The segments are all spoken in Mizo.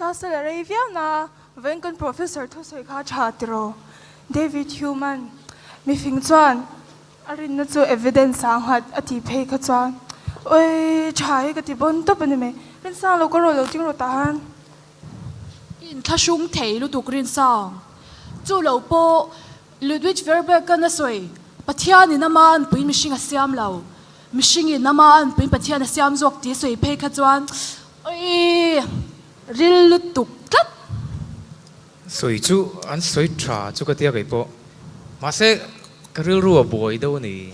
Class a la rei viau na, vawiin kan professor thusawi kha a tha tiraw? David Hume-a'n mifing chuan a rinna chu evidence ah nghat a tih phei kha chuan Oi, tha hi ka ti bawn tawp a ni mai. Rinsang lo ka rawl lo ting rawh tah han. I inthlahrung thei lutuk Rinsang. Chu lo pawh Ludwig Verberg-a'n a sawi, Pathianin ama anpui mihring a siam lo. Mihringin ama anpuiin Pathian a siam zawk tih a sawi phei kha chuan Oi! Ril lutuk tlat! Sawi chu an sawi tha chu ka tia kei pawh. Mahse ka rilru a buai deuh a ni.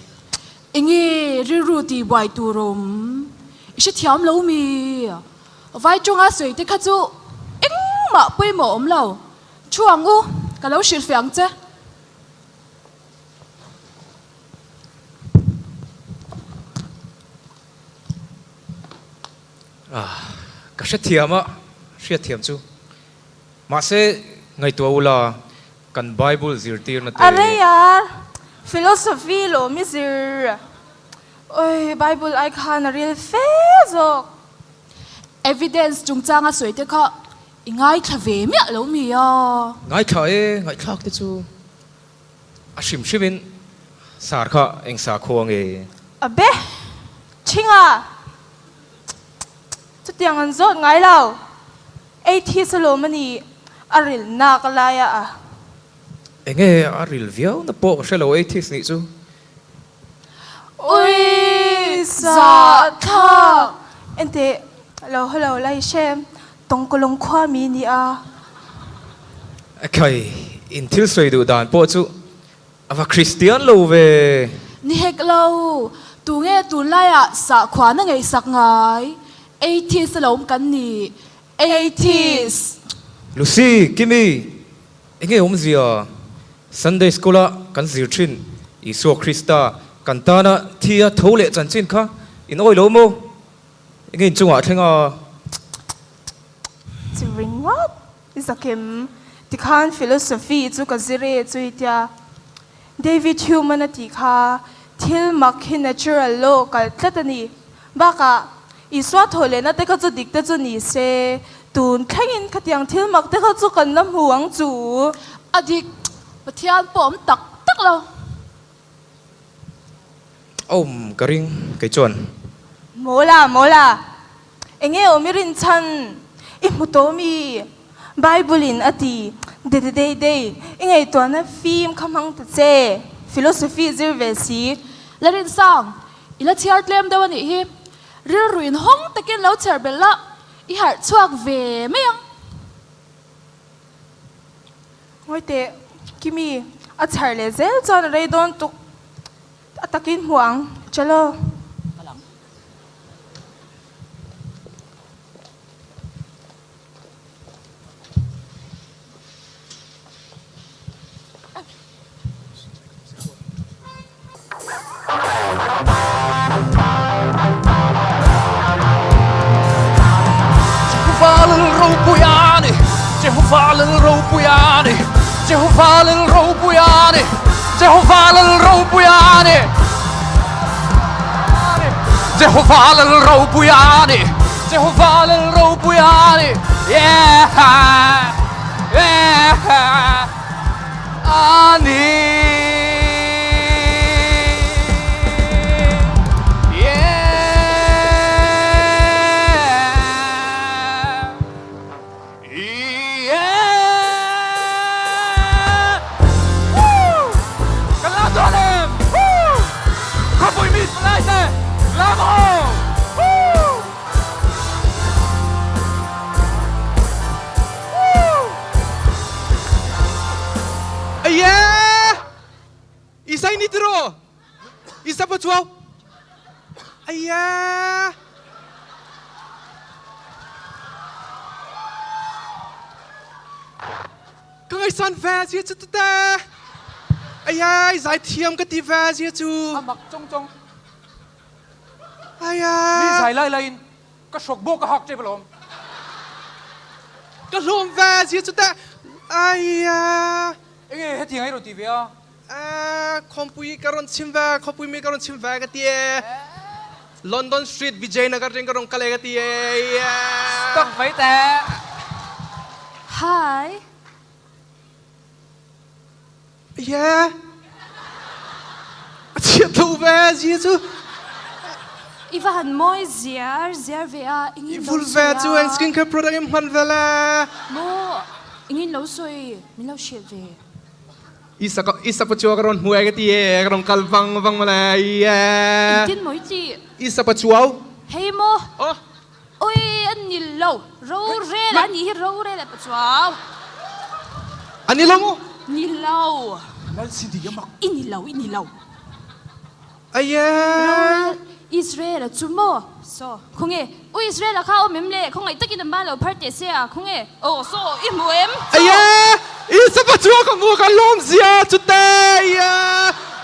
Enge rilru tih buai tur awm? I hrethiam lo mi? Vai tawnga sawi te kha chu engmah pawimawh awm lo. Thu ang u, ka lo hrilhfiah ang che. Ka hrethiam a, hriatthiam chu. Mahse, ngaihtuah ula, kan Bible zirtirna te. A rei a, philosophy lawm i zir. Oi, Bible ai khan a ril fe zawk. Evidence chungchanga sawi te kha i ngaithla ve miah lo mi a? Ngaithla e, ngaihthlak te chu. A hrim hrimin sar kha eng sakhua nge? A be thinga chutiang an zawt ngai lo. Atheist alawm a ni, a ril nak laia a. Enge a ril viau na pawh ka hre lo atheist nih chu. Ui zahthlak enteh lo hawlo lai hrem Tawngkawlawng khua mi ni a. Ekhai, in thil sawi duh dan pawh chu a va Kristian lo ve. Ni hek lo, tunge tunlaiah sahkhuana ngaihsak ngai? Atheist alawm kan ni, atheist! Lucy, Kimi, enge awmzia? Sunday School-a kan zir thin Isua Krista kan tana thi a tho leh chanchin kha in awi lo maw? Enge in chungah a thleng a? Chi ringawt i zakim tikhan philosophy chu ka zir e chu i tia. David Hume-an a tih kha thil mak hi natural law kal tlat a ni. Bakah Isua thaw lehna te kha chu dik te chu ni se, tun thlengin khatiang thil mak te kha chu kan la hmu ang chu. A dik, Pathian pawh awm tak tak lo. Awm ka ring kei chuan. Mawla mawla, enge awm i rin chhan? I hmu tawh mi? Bible in a ti de de dei dei, i ngaihtuahna fim kha hmang ta che, philosophy zir ve si. La Rinsang, i la chhiar tlem deuh a nih hi. Rilru in hawng takin lo chher belh la, i harh chhuak ve mai ang. Ngawi teh, Kimi, a chhar leh zel chuan a rei dawn tuk a takin hmu ang, chalo. Jehovah lal ropui a ni Jehovah lal ropui a ni Jehovah lal ropui a ni Jehovah lal ropui a ni Jehovah lal ropui a ni Jehovah lal ropui a ni Yeah Yeah A ni Kan la dawn em Khawpui mi palai te lam ho Aye! Isai ni tiro! Isa pa chuau! Aye! Ka ngaihsan ve zia chu tute! Aye, zai thiam ka ti ve zia chu! A mak chong chong. Aye! Mi zai lai laiin Ka hrawk bawk a hak tep alawm. Ka hlawm ve zia chu teh. Aia. Enge hetiang ei rawn ti ve a? Eh, khawmpui ka rawn chim ve, khawpui mi ka rawn chim ve ka ti e. London Street Vijaynagar ring ka rawn kal e ka ti e. Stop mai teh. Hi. Yeah. A chhiat lo ve zia chu. I va han mawi ziar ziar ve a, engin lo I vul sawi ve a. chu eng skincare product em hman ve le. Maw engin lo sawi min lo hrilh ve. Isa ka isa pachuau ka rawn hmu e ka ti e ka rawn kal vang vang mawle yeah. Engtin maw i tih? Isa pachuau. Hei maw. Aw. Oi a ni lo, rorel a nih hi rorel a pachuau. A ni lo maw? Ni lo. Lal Cindy a mak. I ni lo, i ni lo. Aye. Rorel Israel a chu maw? Saw, khawnge? U Israel a kha awm em le? Khawngaih takin a ma lo phar teh se a, khawnge? Aw, saw, i hmu em? Saw. Aye, i sa pachuau ka hmu ka lawm zia chute, aye,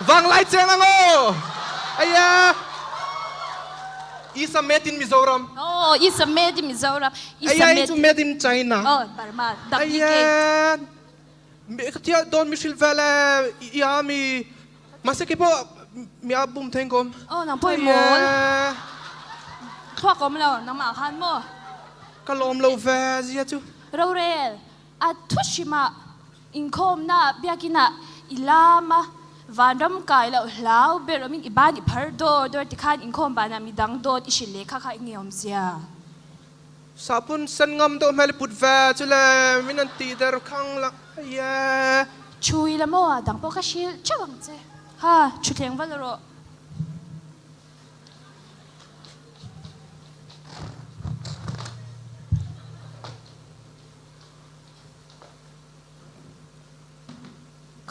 vanglai cheng ang aw. Aye. Isa made in Mizoram. Oh, Isa made in Mizoram. Isa made in made in China. Oh, Burma. Duplicate. Ayan. Ka tia don mi hril vel e ia mi mase ke pawh mi a bum theng kom. Oh, nang pawh i mawl. Thluak awm lo, nangmah khan maw? Ka lawm lo ve zia chu. Rorel, a thu hrimah Inkhawmna biakinah i lam a, vanram kai loh hlau ber awmin i ban i phar dawr dawr tikhan inkhawm banah midang dawt i hrilh leh kha kha i nge awmzia. Sahpun sen ngam deuh hmel i put ve chu le min an tih der khang la ye. Thu i la maw a dang pawh ka hrilh teuh ang che. Ha, thutthleng va la rawh.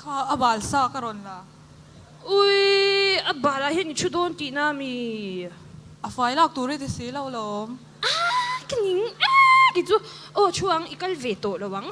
Kha a bal sa ka rawn la. Ui, a bal ah hian i thu dawn tihna a mi? A fai lak tur i ti si lo lawm. Ah, ka ning e kei chu. Aw thu ang, i kal ve tawh lo ang.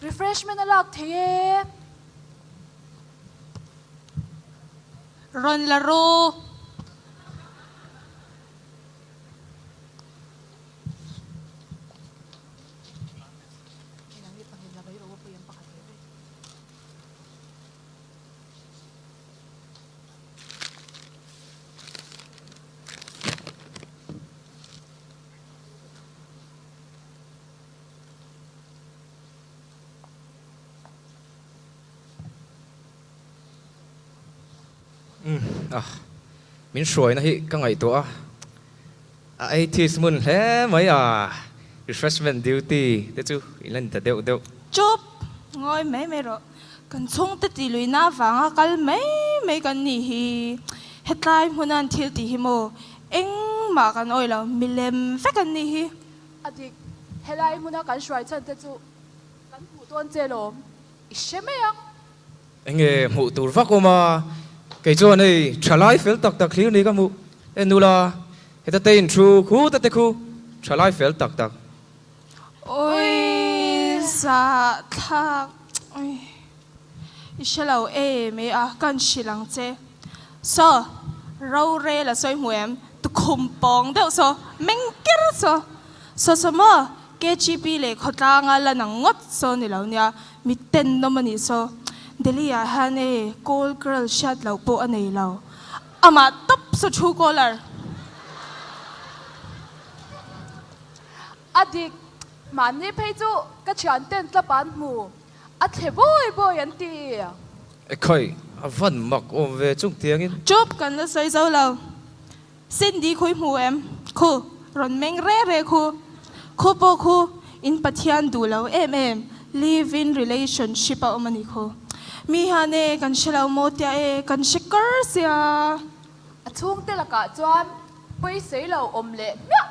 Refreshment a lak thei e. Rawn la ru. Umm ah min hruaina hi ka ngaihtuah a, a atheist hmun hle mai a, refreshment duty te chu i la ni ta deuh deuh. Chup! Ngawi mai mai rawh, kan chhungte tih luihna avanga kal mai mai kan nih hi, hetlai hmuna an thil tih hi maw engmah kan awih lo, milem vek an nih hi. A dik, helai hmuna kan hruai chhan te chu kan hmuh dawn che lawm, i hre mai ang. Enge hmuh tur vak awm a, kei chuan hei thalai fel tak tak thlir ni ka hmuh e nula, heta te in thu khu ta te khu thalai fel tak tak. Oi zah thlak oi i hre lo em e a kan hrilh ang che. Saw rorel a sawi hmu em? Tukhum pawng deuh saw, meng ker saw. Saw saw maw? KGP leh khawtlanga la nang ngawt saw ni lo nia, mi tennawm a nih saw. Delhi ah hian e call girl hriat loh pawh a nei lo. Amah tawp saw true caller. A dik, mahni phei chu ka thian ten tlap an hmu. A thle bawi bawi an ti. Ekhai, a van mak awm ve chung tiangin. Chup kan la sawi zo lo. Cindy khui hmu em? Khu, rawn meng re re khu. Khu pawh khu in Pathian duh lo em em, live in relationship a awm a ni khu. Mi hian e kan hre lo maw tia e kan hre kar sia. A chhungte lakah chuan pawisei lo awm leh hmiah.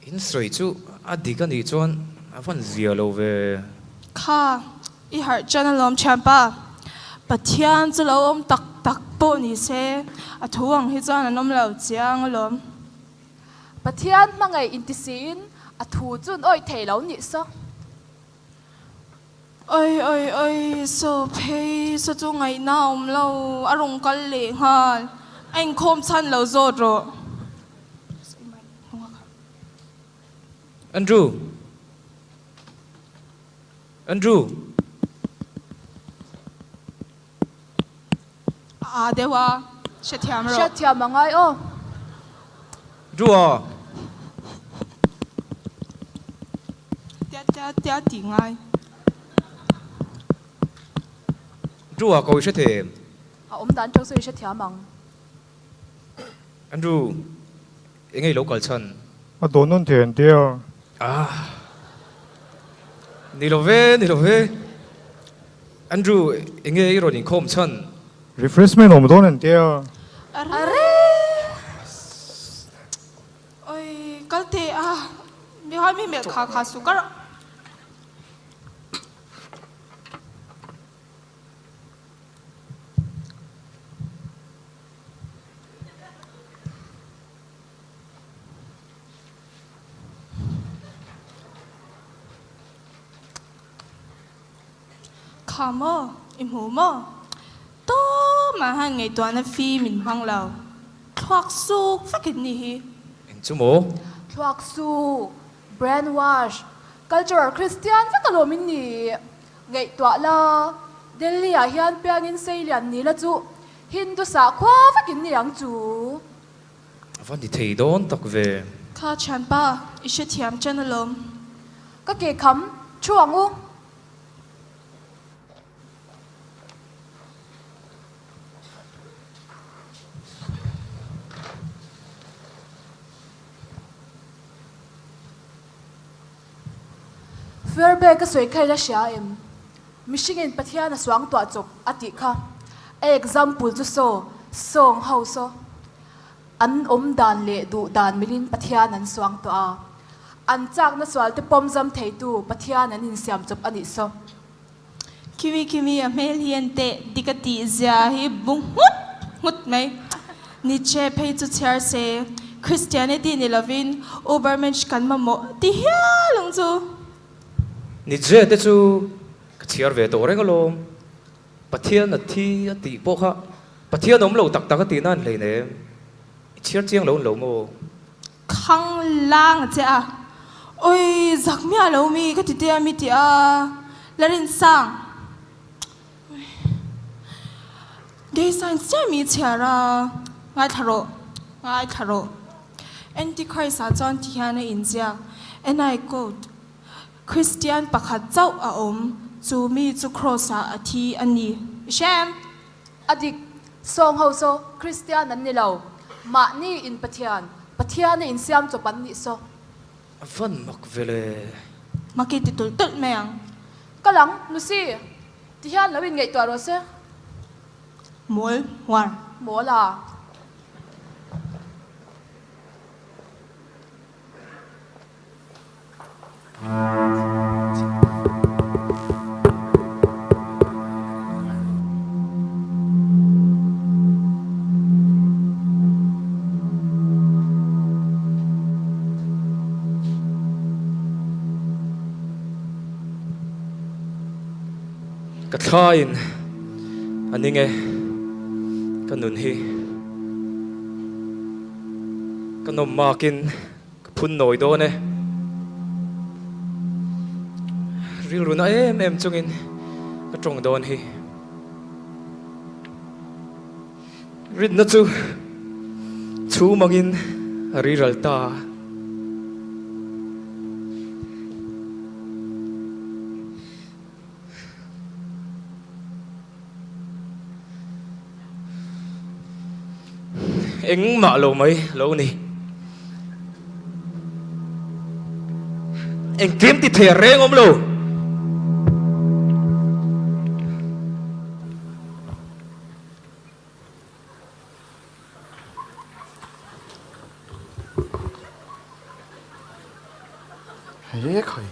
In sawi chu a dik a nih chuan a van zia lo ve. Kha, i harh chan alawm thianpa. Pathian chu lo awm tak tak pawh ni se a thu ang hi chuan an awm lo chiang alawm. Pathian hmangaih inti siin a thu chu an awih thei lo nih saw. Oi oi oi saw phei saw chu ngaihna a awm lo a rawn kal leh nghal a inkhawm chhan lo zawt rawh. Andrew Andrew. A aa deuh a, hrethiam rawh. Hriatthiam a ngai aw. Drew a. Tia tia tia tih ngai. Drew a ko i hre them. A awm dan teuh chu i hrethiam ang. Andrew, enge i lo kal chhan? A dawn nawn thei an tia. Ah. Ni lo ve, ni lo ve. Andrew, enge i rawn inkhawm chhan? Refreshment awm dawn an tia. Arre! Oi, kal teh a. Mi hai mi melh kha kha su kar. Kha maw, i hmu maw? Tumah hian ngaihtuahna fim in hmang lo. Thluak suk vek in ni hi. Eng chu maw? Thluak suk, brainwash, cultural Christian vek alawm in ni. Ngaihtuah la, Delhi ah hian piangin Seilian ni la chu Hindu sakhua vek in ni ang chu. A va ni thei dawn tak ve. Kha thianpa, i hrethiam chen alawm. Ka ke kham, thu ang u. Fairbank ka sawi kha i la hria em? Mihringin Pathian a suang tuah chawp a tih kha. A example chu saw, sawng ho saw. An awm dan leh duh dan milin Pathian an suang tuah a. An chakna sual te pawm zam theitu Pathian an insiam chawp a nih saw. Kimi Kimi a hmel hi en teh dik a tih zia hi bu nghut nghut mai. Nietzsche phei chu chhiar se, Christianity ni lovin Ubermensch kan mamawh ti hial ang chu. Nietzsche te chu ka chhiar ve tawh reng alawm. Pathian a thi a tih pawh kha Pathian awm lo tak tak a tih nan hleinem. I chhiar chiang lo lo maw? Khang lang a che a, Oi, zak miah lo mi ka ti te a mi ti a, la rin sang. Oi, gay signs chiah mi chhiar a, ngaithla rawh, ngaithla rawh. Antichrist ah chuan ti hian a inziak, and I quote, Christian pakhat chauh a awm, chu mi chu cross ah a thi a ni. I hre em? A dik, sawng ho saw Kristian an ni lo, mahni in Pathian, Pathian a insiam chawp an nih saw. A van mak ve le. Maki ti tulh tulh mai ang. Ka lang, Lucy, ti hian lo inngaihtuah rawh se. Mawl, huar. Mawl a. Ka thlaiin a ning e, ka nun hi ka nawm makin. Ka phun nawi dawn e. Rilru na em em chungin ka tawng dawn hi. Rinna chu chhum angin a riral ta. Engmah lo mai lo ni. Engkim ti thei a reng awm lo. He khai.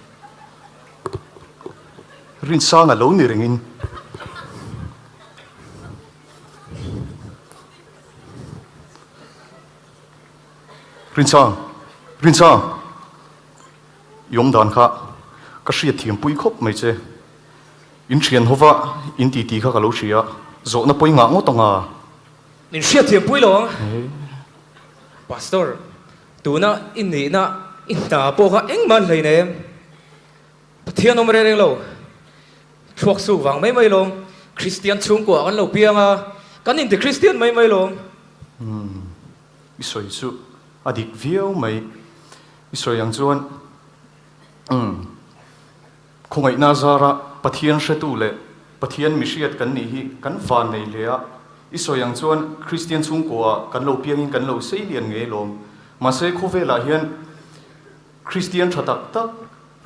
Rinsanga lo ni rengin. Rinsang! Rinsang! I awm dan kha ka hriat thiam pui khawp mai che. In thian hova in titi kha ka lo hria, zawhna pawi ngah ngawt ang a. Min hriat thiam pui lo ang. Pastor, tuna i nihna i hna pawh kha engmah an hlei nei em? Pathian awm reng reng lo. Thluak suk vang mai mai lawm. Kristian chhungkua kan lo piang a, kan inti Kristian mai mai lawm. Umm, i sawi chu a dik viau mai. I sawi ang chuan umm, khawngaihna zara Pathian hretu leh Pathian mihriat kan nih hi kan van nei hle a. I sawi ang chuan Kristian chhungkua kan lo piangin kan lo sei lian ngei lawm. Mahse khawvelah hian Kristian tha tak tak,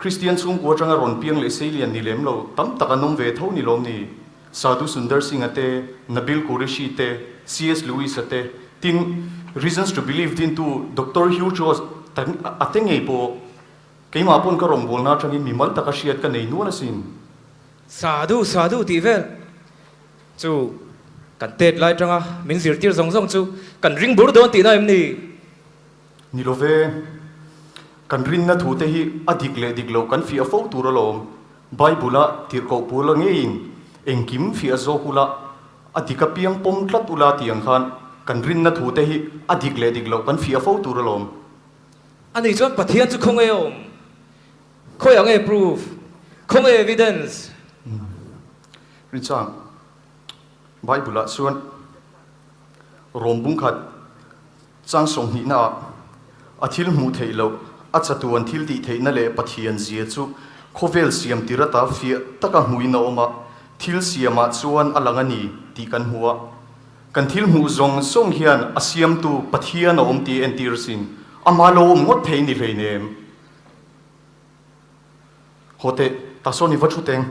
Kristian chhungkua atanga rawn piang leh seilian ni lem lo tam tak an awm ve tho ni lawm ni? Sadhu Sundar Singh-a te, Nabil Qureshi te, CS Lewis-a te, tin Reasons to Believe dintu Doctor Hugh Jones a te ngei pawh keimah pawn ka rawngbawlna atangin mimal taka hriat ka nei nual asin. Sadhu, Sadhu tih vel chu kan tet lai atanga min zirtir zawng zawng chu kan ring bur dawn tihna em ni? Ni lo ve, kan rinna thute hi a dik leh dik lo kan fiah fo tur alawm. Bible-a tirhkoh Paula ngeiin engkim fiah zawk ula, a dik apiang pawm tlat ula tih ang khan kan rinna thute hi a dik leh dik lo kan fiah fo tur alawm. Ani chuan Pathian chu khawnge awm? Khawiah nge proof? Khawnge evidence? Richard, Bible-ah chuan Rom bungkhat Chang sawmhnihnaah a thil hmuh theih loh, a chatuan thil tih theihna leh Pathian zia chu khawvel siam tir ata fiah taka hmuhin a awm a, thil siamah chuan a lang a ni tih kan hmu a. Kan thil hmuh zawng zawng hian a siamtu Pathian a awm tih entir sin, amah lo awm ngawt thei ni hleinem. Haw teh, tah sawn i va thu teng.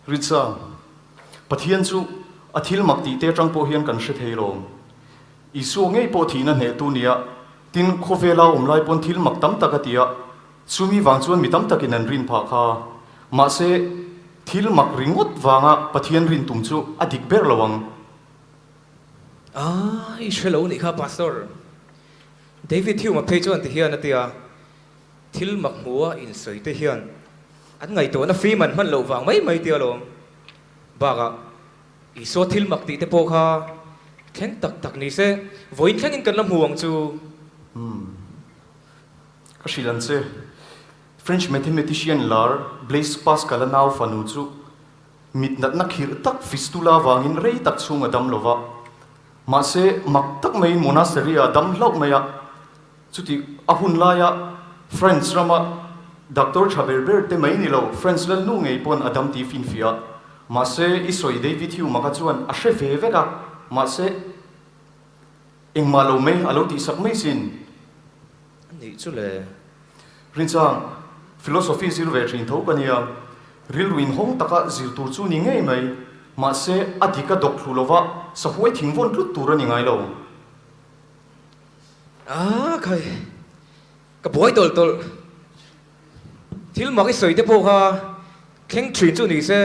Ritsa, Pathian chu a thil mak tih te atang pawh hian kan hre thei lawm. Isua ngei pawh thihna hnehtu nia, tin khawvela awm lai pawn thil mak tam tak a ti a, chumi vang chuan mi tam takin an rin phah kha. Mahse, thil mak ringawt vanga Pathian rin tum chu a dik ber lo ang. Ah, i hre lo nih kha Pastor. David Hume-a phei chuan ti hian a ti a, thil mak hmua insawi te hian an ngaihtuahna fim an hman loh vang mai mai tia lawm. Bakah, Isua thil mak tih te pawh kha thleng tak tak ni se, vawiin thlengin kan la hmu ang chu. Umm. Ka hrilh ang che. French mathematician lar Blaise Pascal-a nau fanu chu mit natna khirh tak fistula vangin rei tak chhung a dam lo va. Mahse, mak tak maiin monastery-ah a dam hlauh mai a. Chuti a hun laia France rama doctor tha ber ber te mai ni lo, France lalnu ngei pawn a dam tih finfiah a. Mahse, i sawi David Hume-a kha chuan a hre ve vek a, mahse, engmah lo mai a lo tihsak mai sin. A nih chu le. Rinchang, philosophy zir ve thin tho ka nia, rilru inhawng taka zir tur chu ni ngei mai, mahse, a dik a dawk thlu lova sahuai thing vawn tlut tur a ni ngai lo. Ah khai, ka buai tawlh tawlh. Thil mak i sawi te pawh kha thleng thin chu ni se,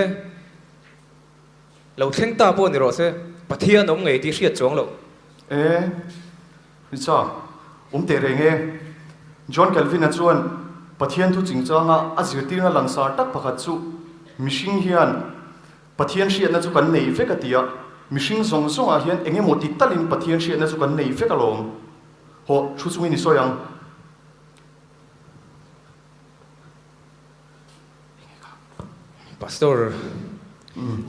lo thleng ta pawh ni rawh se, Pathian awm ngei tih hriat chuang loh. E, Richa, awm teh reng e. John Calvin-a chuan Pathian thu chingchanga a zirtirna langsar tak pakhat chu mihring hian Pathian hriatna chu kan nei vek a ti a, mihring zawng zawngah hian eng emaw ti talin Pathian hriatna chu kan nei vek alawm. Hawh, thu chungin i sawi ang. Pastor,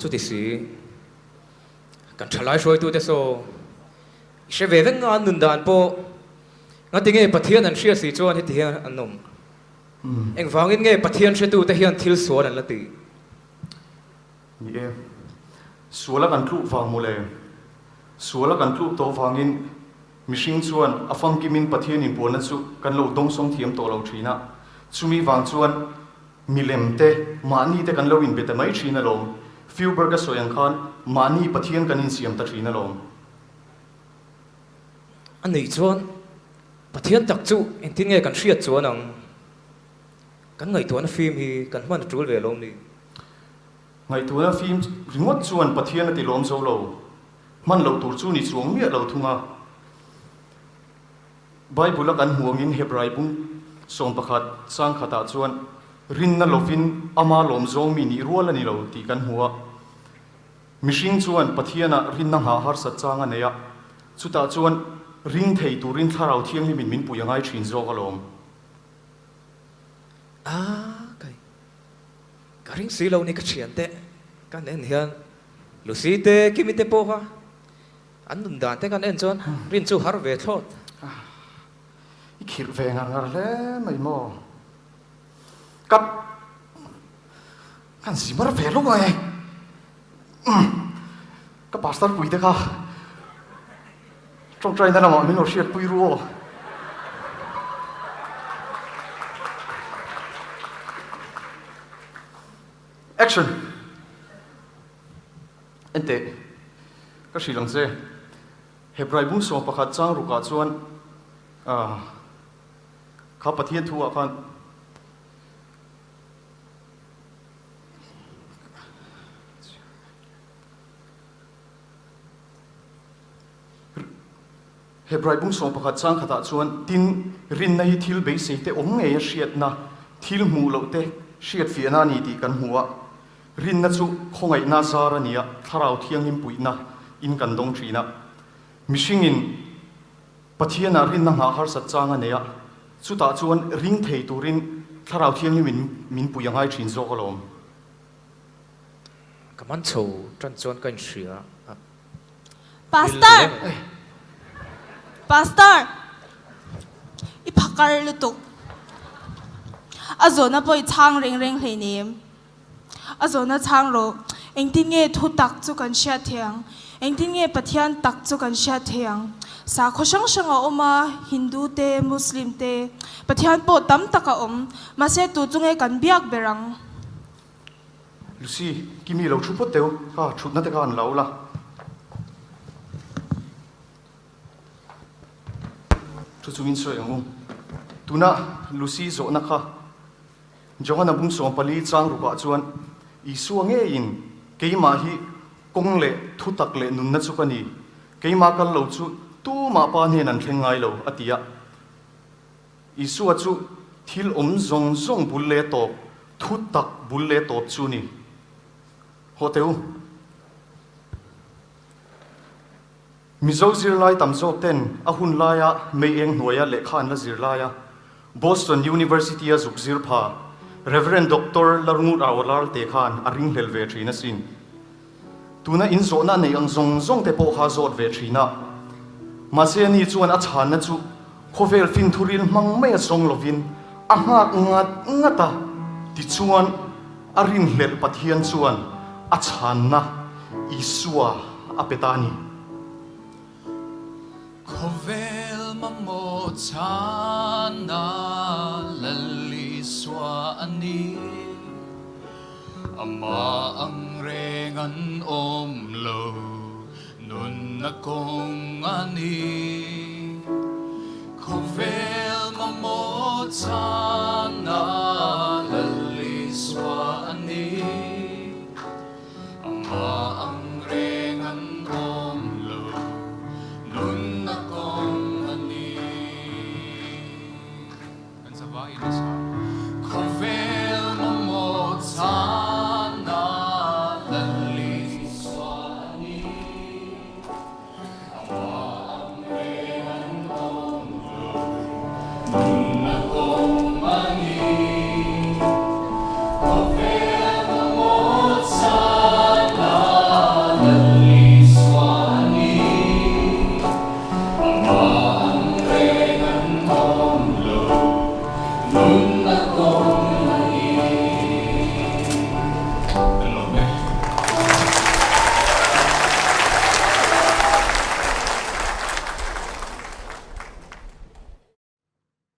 Chuti si, kan thalai hruaitute saw i hre ve vek nga an nun dan pawh ngati nge Pathian an hriat si chuan heti hian an awm. Engvangin nge Pathian hretute hian thil sual an la ti? Ni e, suala kan tluk vang mawle. Suala kan tluk tawh vangin mihring chuan a famkimin Pathian inpuanna chu kan lo dawngsawng thiam tawh lo thin a. Chumi vang chuan. Milem te, mahni te kan lo inbe ta mai thin alawm. Feuberg a sawi ang khan mahni Pathian kan insiam ta thin alawm. A nih chuan Pathian tak chu engtin nge kan hriat chuan ang? Kan ngaihtuahna fim hi kan hman a tul ve alawm ni? Ngaihtuahna fim ringawt chuan Pathian a ti lawm zo lo. Hman loh tur chu ni chuang miah lo thung a. Bible-a kan hmuh angin Hebrai bung 11 chang khatah chuan rinna lovin ama lawm zawng mi nih rual a ni lo tih kan hmu a. Mihring chuan Pathianah rinna nghah harsat chang a nei a, chutah chuan ring thei turin Thlarau Thianghlimin min pui a ngai thin zawk alawm. A, kai, ka ring si lo ni ka thiante kan en hian Lucy te Kimi te pawh kha An nun dan te kan en chuan rin chu har ve thlawt. I khirh ve ngar ngar hle mai maw? Ka kan zi mar ve lawk ang e. Ka pastor pui te kha tawngtaina lamah min lo hriatpui ru aw. Action! Enteh, ka hrilh ang che. Hebrai bung 11 chang rukah chuan kha Pathian thu ah khan Hebrai bung 11 chang khatah chuan tin rinna hi thil beisei te awm ngei a hriatna, thil hmuh loh te hriatfiahna a ni tih kan hmu a. Rinna chu khawngaihna zar a ni a, Thlarau Thianghlim puihna in kan dawng thin a. Mihringin Pathianah rinna nghah harsat chang a nei a, chutah chuan ring thei turin Thlarau Thianghlim in min pui a ngai thin zawk alawm. Ka man chho tan chuan ka inhria a. Pastor! Pastor! I phakar lutuk. A zawhna pawh i chhang reng reng hleinem. A zawhna chhang rawh. Engtin nge thu tak chu kan hriat thei ang? Engtin nge Pathian tak chu kan hriat thei ang? Sakhaw hrang hrang a awm a, Hindu te, Muslim te, Pathian pawh tam tak a awm. Mahse tu chu nge kan biak ber ang? Lucy, Kimi lo thu phawt teu, kha thutna te kha an lo la. Thu chungin sawi ang u. Tuna Lucy zawhna kha Johana bung 14 chang rukah chuan Isua ngeiin, Keimah hi kawng leh thutak leh nunna chu ka ni, keimah kal lo chu tumah Pa hnen an thleng ngai lo, a ti a. Isua chu thil awm zawng zawng bul leh tawp, thutak bul leh tawp chu ni. Hawh teh u. Mizo zirlai tam zawk ten a hun laia mei eng hnuaia lehkha an la zir laia Boston University-a zuk zir pha Rev. Doctor Larngut Aolar te khan a ringhlel ve thin asin. Tuna inzawhna a neih ang zawng zawng te pawh kha a zawt ve thin a. Mahse ani chuan a chhanna chu khawvel finthuril hmang mai a zawng lovin a nghak ngat ngat a, tichuan a rinhlelh Pathian chuan a chhanna Isua a pe ta a ni. Khawvel mamawh chhanna Lal Isua a ni. Amah ang reng an awm lo, nunna kawng a ni. Khawvel mamawh chhanna Lal Isua a ni. Amah ang reng an awm lo, nunna kawng a ni. Kan zavai in a sa. Khawvel mamawh chhanna Lal Isua a ni. Amah ang reng an awm lo, nunna kawng a ni. Khawvel mamawh chhanna Lal Isua a ni. Amah ang reng an awm lo, nunna.